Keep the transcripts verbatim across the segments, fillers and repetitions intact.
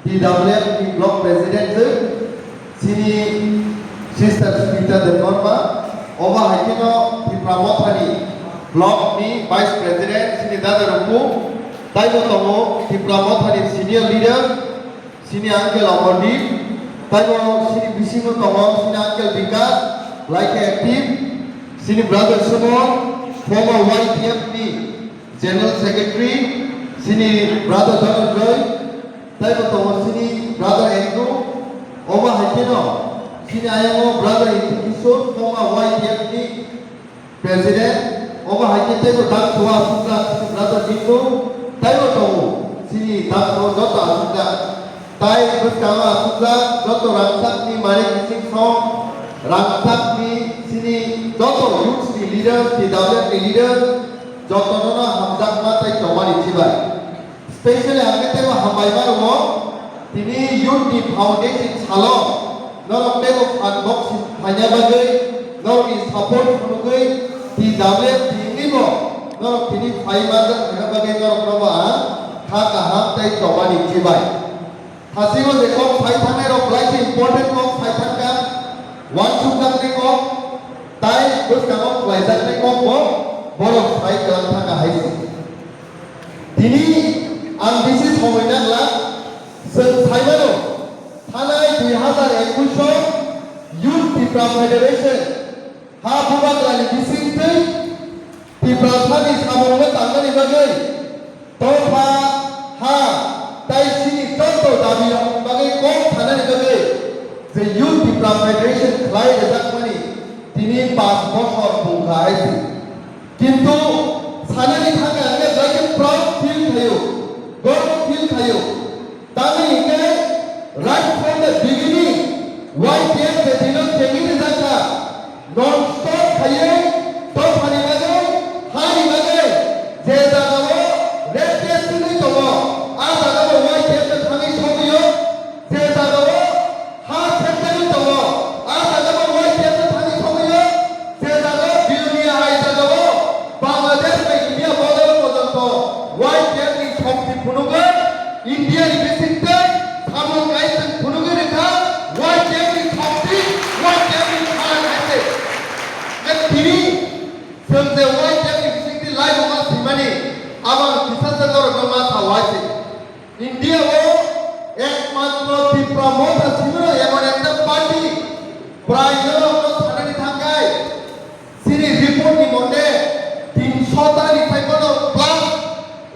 T W F ni block president se chini sister Smita Debbarma, obo hai kheno Tipra Motha ni block ni vice president chini dada Rupu, taibo tongo Tipra Motha ni senior leader chini uncle Amardeep, taibo chini bisingo tongo chini uncle Vikas, like active, chini brother Suman, former Y T F ni general secretary, chini brother Dhananjoy, taibo tongo chini brother Andrew, obo hai kheno chini ayango brother Inti Kishore, former Y T F ni president, obo hai khe teibo dang thua asukjak chini brother Bindu, taibo tongo chini dang thua joto asukjak. Tai bwskango asukjak joto rangchakni mari kiching song, rangchakni chini joto youths ni leaders, T W F ni leaders, jotono hamjakma tei chobani chibai. Specially ang khe teibo hambai mano, tini youth ni foundation salo norok teibo fund box phaina bagwi, norokni support phunugwi, T W F team ni bo norok tini phai manjak thangna bagwi norokno bo ang kha kaham tei chobani chibai. Thasigo je kok sai thangnai rok belai khe important kok sai thangkha, wansukjaknai kok, tai bwskango khlaijaknai kok bo borok sai kwlang thangkha hai se. Tini ang bisi somoi nangla, chwng sai mano, thanai dui hazar ekush o Youth Tipra Federation ha bubagrani bisingtwi Tiprasani samungno tangnani bagwi, dopha, ha, tai chini joto dabi rokni bagwi kok sanani bagwi je Youth Tipra Federation khlai rwjakmani tini panch bochor bungkha hai se. Kintu sanani thangkha hwnkhe belai khe proud feel khaio, gorbo feel khaio. Tamni hwnkhe right from the beginning Y T F je dino chengwi rijak kha, non stop khaiwi dophani bagwi, hani bagwi, je jagao red tape tungwi tongo, a jagao Y T F no thangwi sogwio, je jagao ha sector tongo, a jagao Y T F no thangwi sogwio, je jagao Bilonia hai jagao Bangladesh bai India border porjonto Y T F ni shokti phunugwi India ni bisingtwi samung kaising phunugwi rwkha Y T F ni shokti, Y T F ni khala kaising. Tini chwng je Y T F ni bisingtwi laibuma swimani abo ang kisa se norokno ma sao hai se. India o ekmatro Tipra Motha simi emon ekta party, prai norokno sanani thangkhai, chini report ni mote tinsho ta ni sai bono plus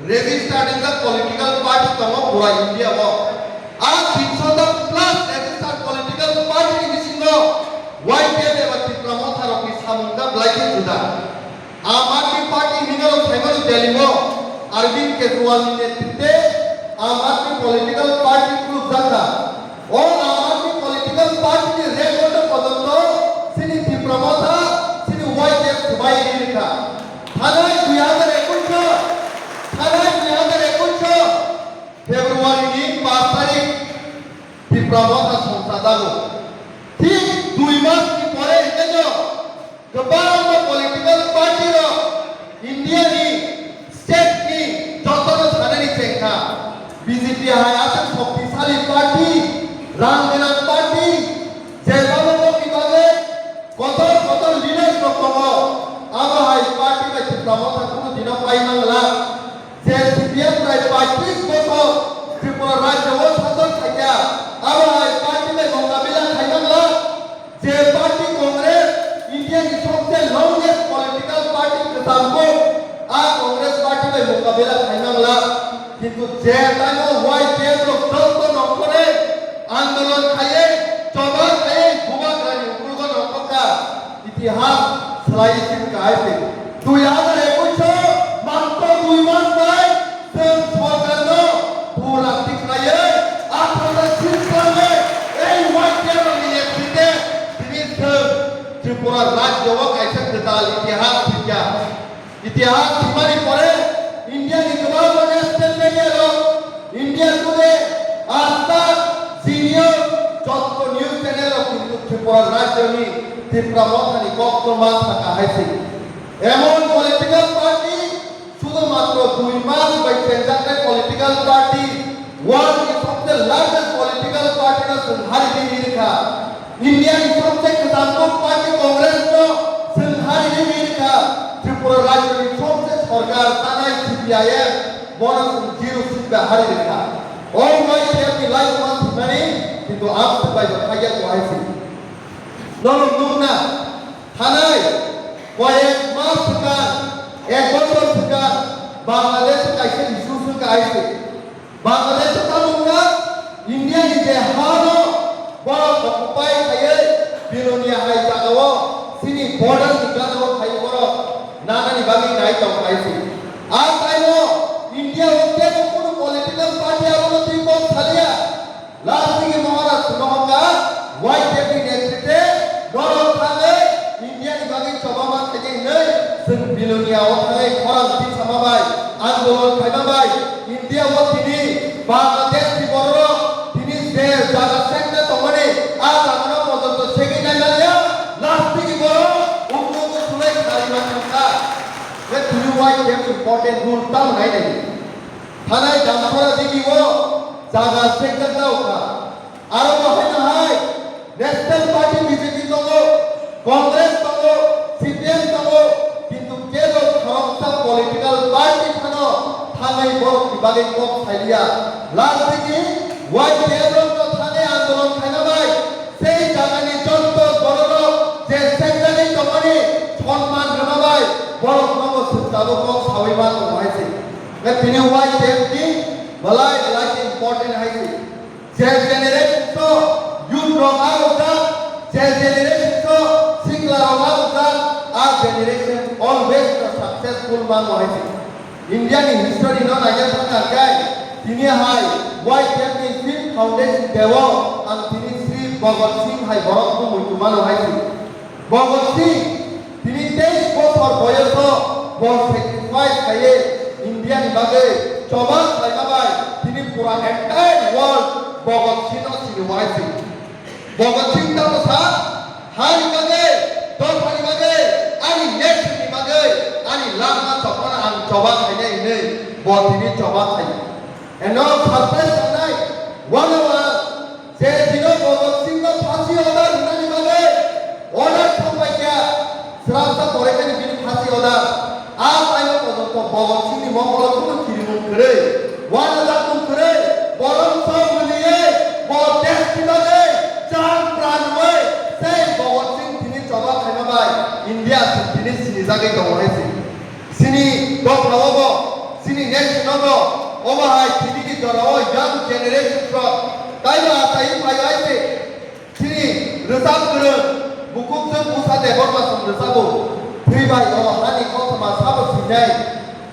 registered in the political party tongo pura India o. A tinsho ta plus registered political party ni bisingo Y T F eba Tipra Motha rokni samung ta belai khe juda. Aam Aadmi Party hinwi norok saimano Delhi o Arvind Kejriwal ni netritwe Aam Aadmi Political Party khulukjakha. O Aam Aadmi Political Party ni record o pojonto chini Tipra Motha, chini Y T F swbai rikha. Thanai dui hazar ekush o, thanai dui hazar ekush o February ni panch tarik Tipra Motha songchajago. Thik dui mas ni pore hingkhe no kwbangma political party rok India ni state ni jotono sanani chengkha. B J P hai aswk shoktisali party, rang gwnang party, je bagwi bagwi kotor kotor leaders rok tongo, abo hai party bai Tipra Motha kunu dino pai mangla. Je C P M bai paitris bochor Tripura rajyo o sason khaikha, abo hai party bai mokabila khaimangla. Je party Congress, India ni sobse longest political party kwcham kuk, a Congress party bai mokabila khaimangla. Kintu je time o Y T F rok joto nongkhorwi andolon khaiwi, choba khaiwi, bubagrani ukulgo nongkhorkha. Itihas swlaiwi simi kahai se. Dui hazar ekush o matro dui mas bai chwng sorkarno pura tikhlaiwi atharo ta sir khlaiwi ei Y T F ni netrite tini chwng Tripura rajyo o kaisa kwtal itihas sirkha. Itihas simani pore India ni kwbangma national media rok, India Today, Aaj Tak, Zee News, jotto news channel rok kintu Tripura rajyo ni Tipra Motha ni koktwma saka hai se. Emon political party, sudhumatro dui mas bai chenjaknai political party, world ni sobse largest Chwng hari rini rwkha. India ni sobse kwcham kok party Congress no chwng hari rini rwkha. Tripura rajyo ni sobse sorkar tanai C P I M bono chwng zero seat bai hari rwkha. O Y T F ni lai tongma thwknani kintu ang swk bai bo khaiya ko hai se. Norok nukna thanai koyek mas swkang, ek bochor swkang Bangladesh kaisa issue swngkha hai se. Bangladesh o tamo wngkha India ni je ha no borok occupy khaiwi Bilonia hai jaga o chini border ni gana o khai borok nanani bagwi nai tong khai se. A time o India o teibo kunu political party abono twi kok saliya. Last digi Maharaj Sumahonga Y T F ni netrite norok thangwi India ni bagwi chobama khaidi hinwi chwng Bilonia o thangwi khorang tisama bai andolon khaima bai India o tini Bangladesh ni bororok tini je jaga sekna tongmani a jagano pojonto segwi naimaliya last digi borok ukno ukno sulai kharima thangkha. Be tini Y T F important rule tamo nainai. Thanai Damsara digi o jaga sekjak jaokha. Aro bo haino hai National Party B J P tongo, Congress tongo, C P M tongo, kintu kebo khoroksa political party phano thangwi borokni bagwi kok sailiya. Last digi Y T F rokno thangwi andolon khaina bai sei jagani jotto bororok je sekjagwi tongmani sonman rwma bai borokno bo swk tabuk kok saui ma tongo hai se. Tini Y T F ni belai belai important hai se. Je generation so youth rok ha ujak, je generation so sikla rok ha ujak, a generation always no successful mango hai se. India ni history no naina thangna kai, tini hai Y T F ni fifth foundation day o ang tini Sri Bhagat Singh hai borok bumui tumano hai se. Bhagat Singh, tini teis bochor boyoso bo sacrifice khaiwi India ni bagwi choba khlaima bai tini pura entire world Bhagat Singh no sini wahai se. Bhagat Singh tamo sa, hani bagwi, dophani bagwi, ani nation ni bagwi, ani lama chopana ang choba khainai hinwi bo tini choba khai. Eno surprise sanai, wano ang Je dino Bhagat Singh no phasi order rwnani bagwi order thangbai kha, srapsa pore khe bini phasi order. A taino pojonto Bhagat Singh ni mokolo kunu kirimung kwrwi, uanajakmung kwrwi, borok song mwnwiwi bo desh ni bagwi chan pran rwwi sei Bhagat Singh tini choba khaima bai India se tini sinijagwi tongo hai se. Chini dopha o bo, chini nation o bo, omo hai tini ni jora o young generation rok taibo achai phai ai se. Chini rwchap kwrwng Mukubjwng Musa Debbarma song rwchabo. Thwibai o hani kothoma sabo sinai.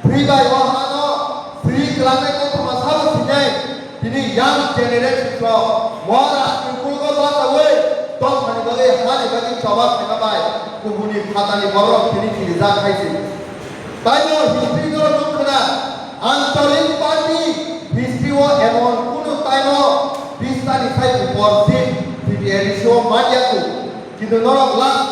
Thwibai o hano sri kwlangnai kothoma sabo sinai. Tini young generation rok Maharaj ni ukulogo bachawi tongthani bagwi hani bagwi choba khaima bai kubuni phatani borok tini kirijak hai se. Taibo history no nukkhna Anchalik party history o emon kunu taimo bistani sai upor seat T T A D C o manyaku. Kintu norok last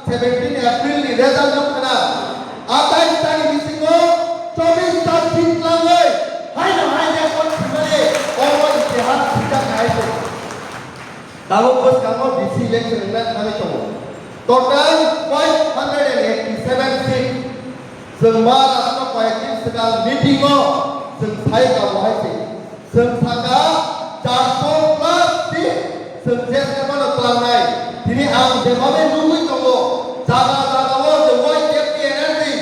seventeen April ni result nukkhna atais tani bisingo chobbish ta seat langwi haino hai record thwimani omo itihas thwijak hai se. Tabuk bwskango B C election wngna thangwi tongo. Total five hundred and eighty seven seat. Chwng ma rastro koyek din swkang meeting o chwng sai kabo hai se. Chwng saka charso plus seat chwng je se mano twlangnai. Tini ang je babe nugwi tongo, jaga jaga o je Y T F ni energy,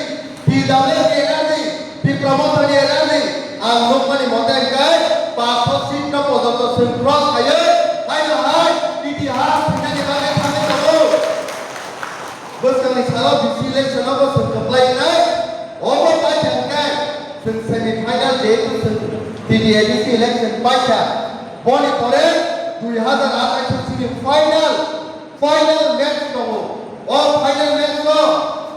T W F ni energy, Bipra Motha ni energy, ang nukmani mote hwnkhe paanch seat no pojonto chwng cross khaiwi haino hai itihas thwinani bagwi thangwi tongo. Bwskangni salo B C election o bo chwng kwplai wngnai. Obo paikha hwnkhe chwng semi final jehetu chwng T T A D C election paikha. Boni pore dui hazar athais chini final, final match tongo. O final match o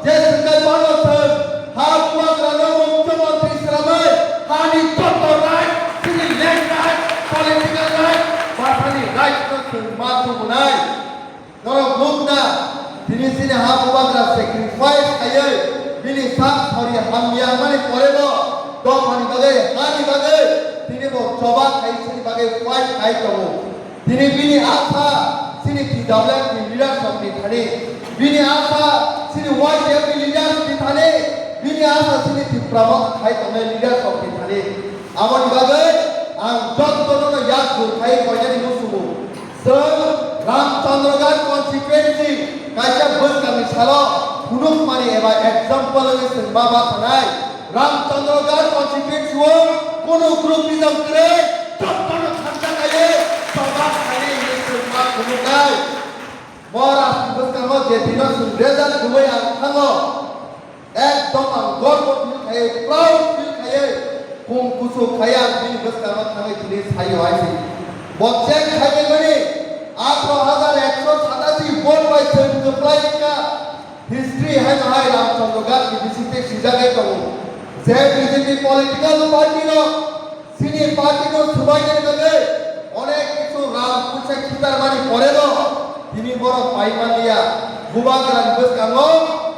je swngkhe bono chwng ha bubagrano mukhyamantri swnamwi hani joto right, chini land right, political right, bwsani right no chwng ma tubunai. Norok nukna, tini chini ha bubagra sacrifice khaiwi bini sak thori hamya wngmani porebo dophani bagwi, hani bagwi tini bo choba khai chini bagwi fight khai tongo. Tini bini asa chini T W F ni leaders rok ni thani, bini asa chini Y T F ni leaders ni thani, bini asa chini Tipra Motha khai tongnai leaders rok ni thani. Aboni bagwi ang jotono no yak jur khai koinani musugo. Chwng Ramchandragarh constituency kaisa bwskangni salo phunukmani eba example wngwi chwng ma bachanai. Ramchandragarh constituency o kunu group ni jang kwrwi jotono thansa kaiwi choba khainai hinwi chwng ma phunuknai. Bo rajni bwskango je dino chwng result rwui ang thango. Ekdom ang gorbo feel khaye, proud feel khaye, khum kuchuk khaye ang bini bwskango thangwi tini saio hai se. Bo check khaimani atharo hajar ekso satasi vote bai chwng kwplai wngkha. History haino hai Ramchandragarh ni bisingtwi swijagwi tongo. Je B J P political party rok chini party no swbaina bagwi onek kisu rang puisa khitarmani porebo tini borok pai manliya. Bubagrani bwskango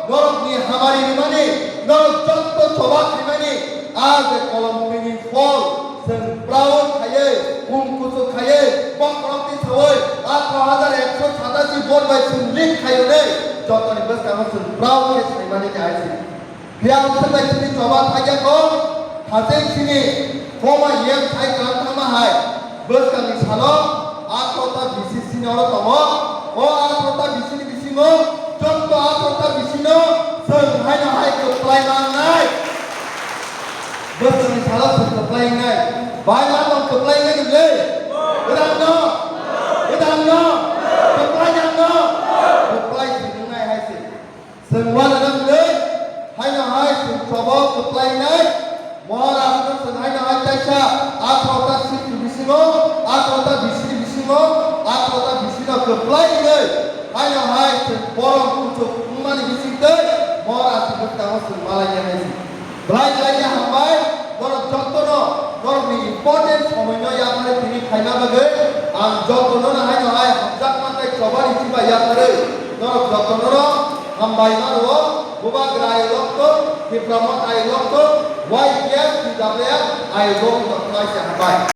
norokni hamari rwmani, norok jotto choba khaimani, a je kolom twini phol chwng proud khaiwi, khum kuchuk khaiwi, bokhorok tisawi, atharo hajar ekso satasi vote bai chwng lead khaio de, jotoni bwskango chwng proud khe saimani khe hai se. Phiya ang swngbai chini choba thaiya kho, hachei chini koma yen sai kwlang thangma hai. Bwskangni salo atharo ta bisi sini oro tongo. O atharo ta bisini bisingo, jotto atharo ta bisino chwng haino hai kwplai mangnai. Bwskangni salo chwng kwplai wngnai. Bai ma tong kwplai wngnai nw le? Gwdang no? Gwdang no? Kwplai nang no? Kwplai si wngnai hai se. Chwng uanana hwnwi haino hai chwng chobo kwplainai Maharashtra chwng haino hai kaisa atharo ta seat ni bisingo, atharo ta bisi ni bisingo, atharo ta bisi no kwplai wngwi haino hai chwng borom kuchuk wngmani bisingtwi Maharashtra bwskango chwng malainai hai se. Belai belai khe hambai, norok jotono norokni important somoino yapharwi tini phaima bagwi ang jotono no haino hai hamjakma tei chobani chuba yapharwi norok jotono no hambai ma rwo. Bubagra ayuk lokto, Tipra Motha ayuk lokto, Y T F, T W F ayuk lokto khlai se hambai.